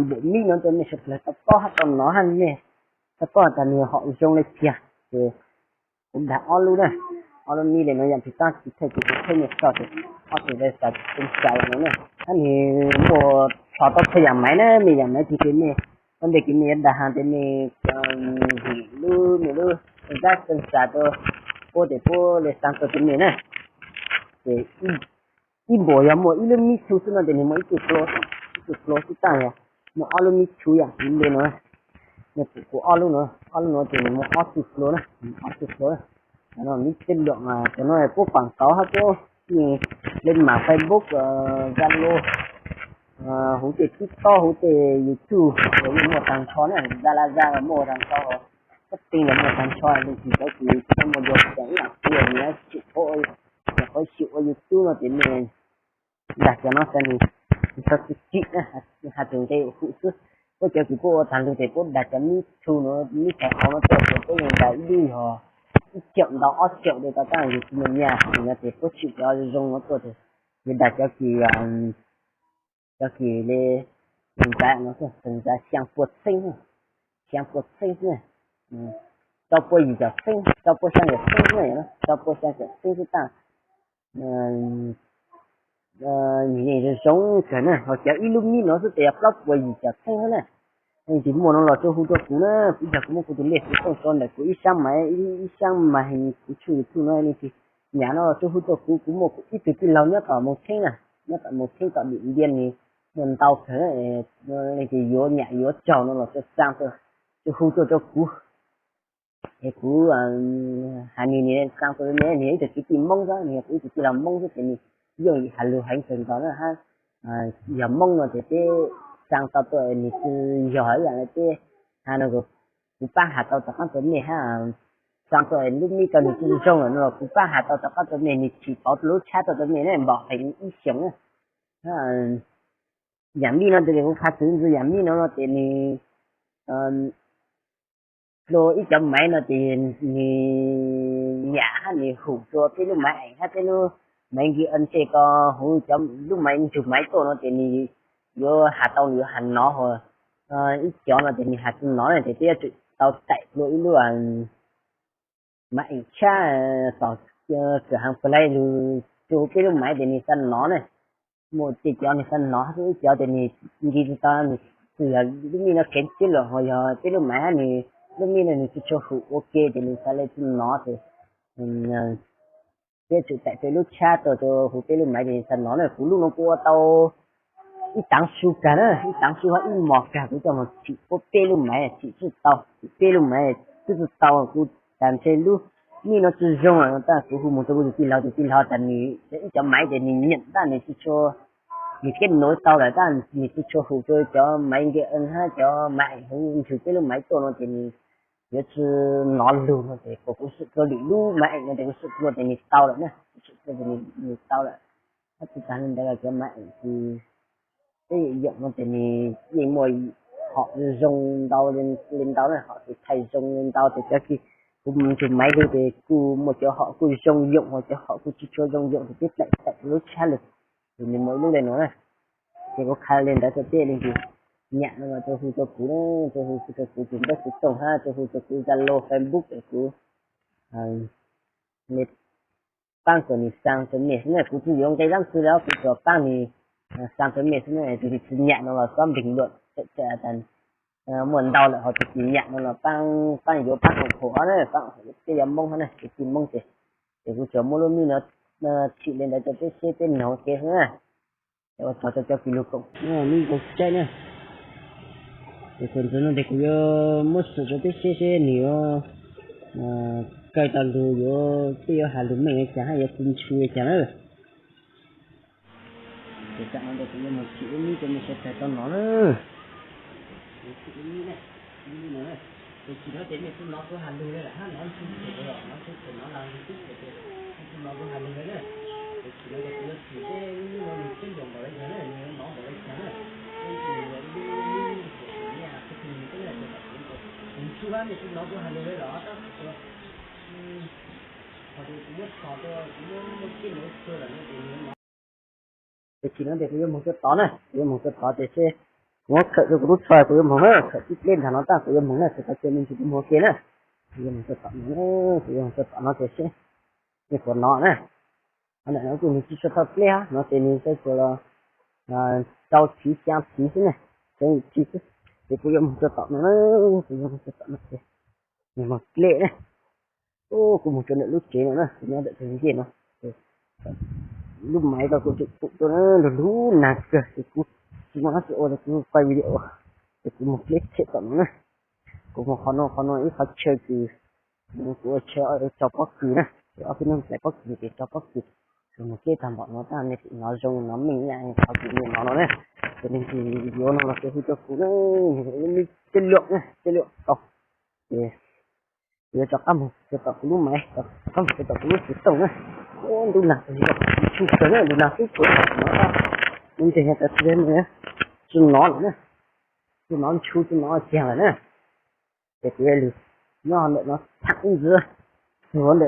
Npaum mib no rau nej sawv daws tau paub hab tau nov hab nej tau paub tas nws hom zoo le caag. Ces kuv dag ob lub na, ob lub mib le no yam tsis tab tsis thawj ces kuv thawj nej tso ces ob tug le xav tsis xav no na. Hab nws muaj txhos tau txhua yam maiv na, me yam maiv tsis ces nej, ua ntej kws nej yuav dag has ces nej, lub me lub xab xab xav rau puab ces puab le xav rau ces nej na. Ces ib npuas yog muaj ib lub mib txhu xwb no ces nws muaj ib tug plua, ib tug plua xwb tab yog muaj ob lub mib txhu yam kuv le no. Nej pum kuv ob lub no, ob lub no ces nws muaj ob tug plua na, ob tug plua na. Mib tej luam cov no puab paam kauv hab puab le mam Facebook, Zalo, huv tej TikTok, huv tej YouTube los yeej muaj taag nrho na, Zalaza los muaj taag nrho, Kab Tee los muaj taag nrho, leej twg cov kws tsis tau muaj dua ces ib yam kuv nyiam xyum, qhov xyum ua YouTube no ces nej dag cov no xwb, nws txhob txwm tsim na, has txug nqe hum xwb. Puab cov kws puab ua taag lug ces puab dag cov mib txhu no, mib txhais au no tuaj ces puab yeej dag ib lub yog ib caum ntau ob caum rau tau tab yus tsis muaj nyaj no ces puab tsim cov zoo no tuaj ces yus dag cov kws, cov kws le, txaus ntshai no, txaus ntshai xyaa pua txheeb, xyaa pua txheeb xwb, rau pua yim caum txheeb, rau pua xyaa caum txheeb xwb, rau pua xyaa caum txheeb xwb tab nws yeej zoo zoo kawg na, ho cov ib lub mib no xwb tes yog plaub puas yim caum txheeb xwb na. Leej twg muaj no los tsuas hu rau kuv na, ib yog kuv muab kuv tus lej xov tooj tso ntawm kuv ib sab maiv, ib sab maiv kuv tshooj YouTube no, leej twg nyiam no los tsuas hu rau kuv, kuv muaj kuv ib tug tij laug nyob tom Moos Theeb na, nyob tom Moos Theeb tom Dim Ntiaj nws muaj ntau kawg, leej twg yuav nyiam yuav tsaug no los tsuas xaa, tsuas hu tuaj rau kuv. Es kuv has nws, nws xaa tuaj rau nej, nws yog ib tug kwv tij Moob xwb, nws yog kuv ib tug tij laug Moob xwb ces nws yooj yim has lug heev kawg nkaus na hab. Yog Moob no ces peb xaa tau tuaj nws tsis yog ib yam li peb has no, kuv paab has tau rov qaab rau nej hab. Xaa tuaj lub mib rau nws tsis zoo lawm no los kuv paab has tau rov qaab rau nej, nws tsim pauv lub tshab tuaj rau nej na, npaum heev ib xyoos na. Yam mib no ces kuv qha txug ntxiv, yam mib no no ces nws dlua ib cov maiv no ces nws nyam hab nws hum rua peb lub maiv eem hab peb lub maiv nki o tej ko, huv cov lub maiv nrug maiv tuaj no ces nws yuav has tau, nws yuav has nov, ib cov no ces nws has tsis nov na ces peb yuav tsum tau taim dlua ib lub maiv eem tshab tom kawm haav Play lug rua huv peb lub maiv ces nws xav nov na. Muaj tej cov nws xav nov, ib cov ces nws nki tsis tau, nws tsuas yog lub mib no kheev tsib luam, ho yog peb lub maiv hab nws lub mib no nws tsis tshua hum ua ke ces nws xav le tsis nov ces peb tsum taim rua lub tshab tuaj rua huv peb lub maiv ces nws xav nov na. Kuv lub no kuv ua tau ib taav su kag na, ib taav su hab ib mos kag, kuv coj moog tsim puab peb lub maiv tsim tsi tau, tsim peb lub maiv tub tsi tau, kuv tas ntshe lub mib no tsi zoo lawm no tab kuv hu moog rua kuv tus tij laug, tus tij laug tas nws ib cov maiv ces nws nyam tab nws tsis tshua, nws keb nuav tau lawm tab nws tsis tshua hum rua cov maiv nki o hab cov maiv eem huv nrug peb lub maiv tuaj no ces nws yuav tsi nov lug no ces kuv, kuv xum rua lwm lub maiv eem no ces kuv xum rua ces nws tau lawm na, kuv xum rua ces nws tau lawm. Hab tsis tas le ntawd los cov maiv eem kws peb yoom no ces nws yeej muaj hom zoo ntau le ntau na, hom kws thaij zoo le ntau ces cov kws kuv nrug maiv lug ces kuj muaj cov hom kuj zoo yoom, ho cov hom kuj tsis tshua zoo yoom ces peb taim taim lub tshab lug, ces nws muaj ib lub le nuav na. Ces kuv qha le ntawd rua peb leej twg nyam no los rua hu rua kuv, rua hu rua kuv tus npawb xov tooj hab rua hu rua kuv Zalo, Facebook es kuv le paab kom nws xaa rua mej xwb na, kuv tsi yuav nqe dlaab tsi le, kuv tsuas paab nws xaa rua mej xwb na. Tus twg tsi nyam no los xob npeeg luam, muaj ntau lawm, ho tus tsi nyam no los paab, paab yuav paab ua qhuas na, paab ua qhuas peb yuav Moob hab na, kwv tij Moob ces, ces kuv tsuas muab lub mib no tsim le ntawd rua peb seb peb noog kev xwb na. Ua tsaug rua cov kws lug koom meb koom saib na. Ces thaum ntawd no ces kuv yuav muab xum rua peb seb seb nws yuav kaw tau lug, yuav, peb yuav has lug meej le caag hab yuav tsi ntshu le caag na. Ces tam no ces kuv yuav moog tsim lub mib rua mej sawv daws tau nov na. Tsim lub mib na, lub mib no na. Ces tsim no ces mej tsi nov kuv has lug le lawm hab, nov tsi them, nov tsi them, nov lag lug tib si ces mej tsi nov kuv has lug le na. Ces tsim no ces kuv yuav tsim peb lub mib no nws tseeb zoo npaum le caag na, nws yuav nov npaum le caag na. Ib tsi nws yog ib lub mib, kuv tsi nov kuv has lug le los tab sis kuv muab txhos rua, kuv muab muaj tib lub txhua lawm no ces nws yuav nov. Ces tsim no ces kuv yuav moog rua tod na, kuv yuav moog rua tod ces seb Muab khawm rau kuv lub tsho, kuv yuav moog na, khawm tib pleb nrag no tag kuv yuav moog na, kuv tau cia me ntsis kuv moog ua ke na. Kuv yuav moog rau tom no na, kuv yuav moog rau tom no tias seb nej puas nov na. Qhov ntawm no kuj nws tsis tshua tau pleb hab, no ces nws tau tsuas los rau txiv xyaa txiv xwb na, xyaa txiv xwb. Ces kuv yuav moog rau tom no na, kuv yuav moog rau tom no ces nws moog pleb na. Kuv moog rau ntawm lub tsev no na, kuv nyob ntawm tus ncej no. Lub maiv tau kuv tseem pum rau lug lub nag kawg ces kuv tsis muaj dab tsi ua ces kuv quaj video, ces kuv moog pleb tshem tom no na. Kuv moog qhov no, qhov no ib qhov chaw kws kuv ua chaw tso pob kws na, ces ob peb hnub txais pob kws ces tso pob kws. Kuv moog pleb tag npaum no tag nej tseem nov zoo nov meej ib yam qhov kuv nov no na. Ces leej twg yuav no los hu rau kuv na, tej luam na, tej luam tau. Ces kuv yuav rov qab moog rau tom kuv lub maiv, rov qab moog rau tom kuv lub tsev tooj na. Ua ntuj nag tshua kawg na, ntuj nag tub tsuav no, lub ntseg nyob tau tsis nov lawm na, tsis nov ntshu tsis nov kiag lawm na. Ces kuv yuav lug nyob ntawm no thaam ib ntsis, ntawm